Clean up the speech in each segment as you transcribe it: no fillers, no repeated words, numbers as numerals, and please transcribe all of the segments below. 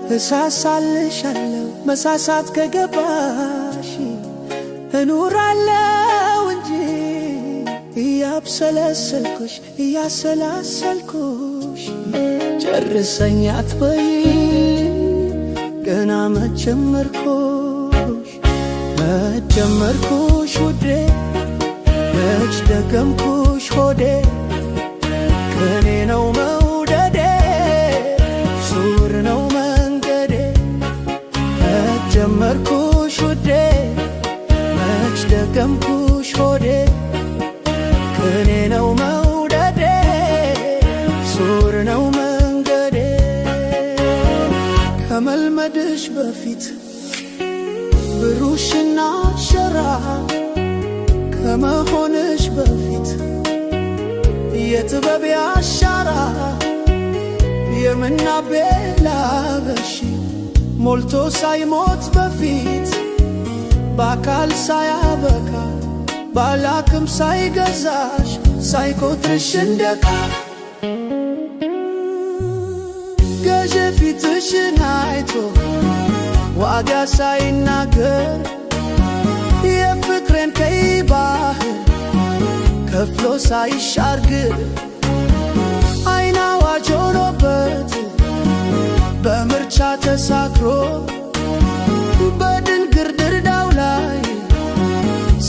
እሳሳልሻለሁ መሳሳት ከገባሽ እኖራለሁ እንጂ እያብሰለሰልኩሽ እያሰላሰልኩሽ ጨርሰኝ አትበይኝ ገና መጀመርኩሽ መጀመርኩሽ ውዴ መች ደገምኩሽ ሆዴ ከኔ ነው መውደዴ ሱር ነው መንገዴ መጀመርኩሽ ውዴ መች ደገምኩሽ ሆዴ ከኔ ነው መውደዴ ሱር ነው መንገዴ ከመልመድሽ በፊት ብሩሽና ሸራ ከመሆንሽ በፊት የጥበብ አሻራ የምናቤ ላበሽ ሞልቶ ሳይሞት በፊት በአካል ሳያበቃ ባላክም ሳይገዛሽ ሳይቆጥርሽ እንደቃ ገዥ ፊትሽን አይቶ ዋጋ ሳይናገር የፍቅሬን ቀይ ባህር ከፍሎ ሳይሻርግር አይን አዋጅ ሆኖበት በምርጫ ተሳክሮ በድንግር ድርዳው ላይ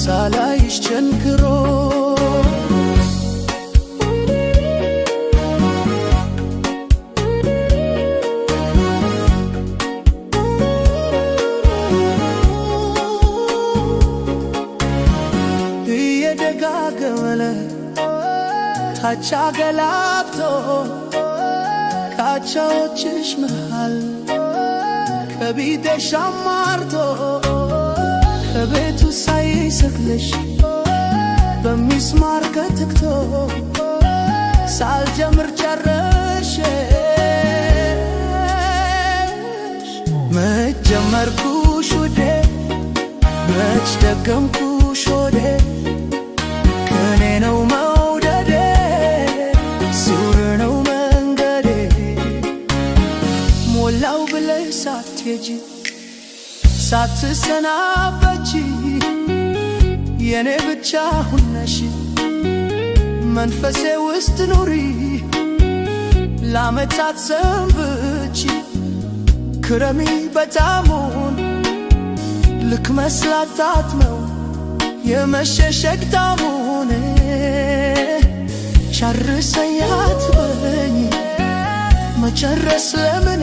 ሳላይሽ ቸንክሮ እየደጋገመለ ታች አገላብጦ ካቻዎችሽ መሃል ከቢጤሽ አማርጦ ከቤቱ ሳይሰቅልሽ በሚስማር ከትክቶ ሳልጀምር ጨረሽ መች ጀመርኩሽ ውዴ መች ደገምኩሽ ሆዴ ከኔ ነው መውደዴ ሱር ነው መንገዴ ሞላው ብለሽ ሳትሄጂ ሳትሰናበቺ የኔ ብቻ ሁነሽ መንፈሴ ውስጥ ኑሪ ለዓመታት ሰንብቺ ክረሚ በጣሙን ልክ መስላታት ነው የመሸሸግ ጣሙን ጨርሰኝ አትበለኝ መጨረስ ለምን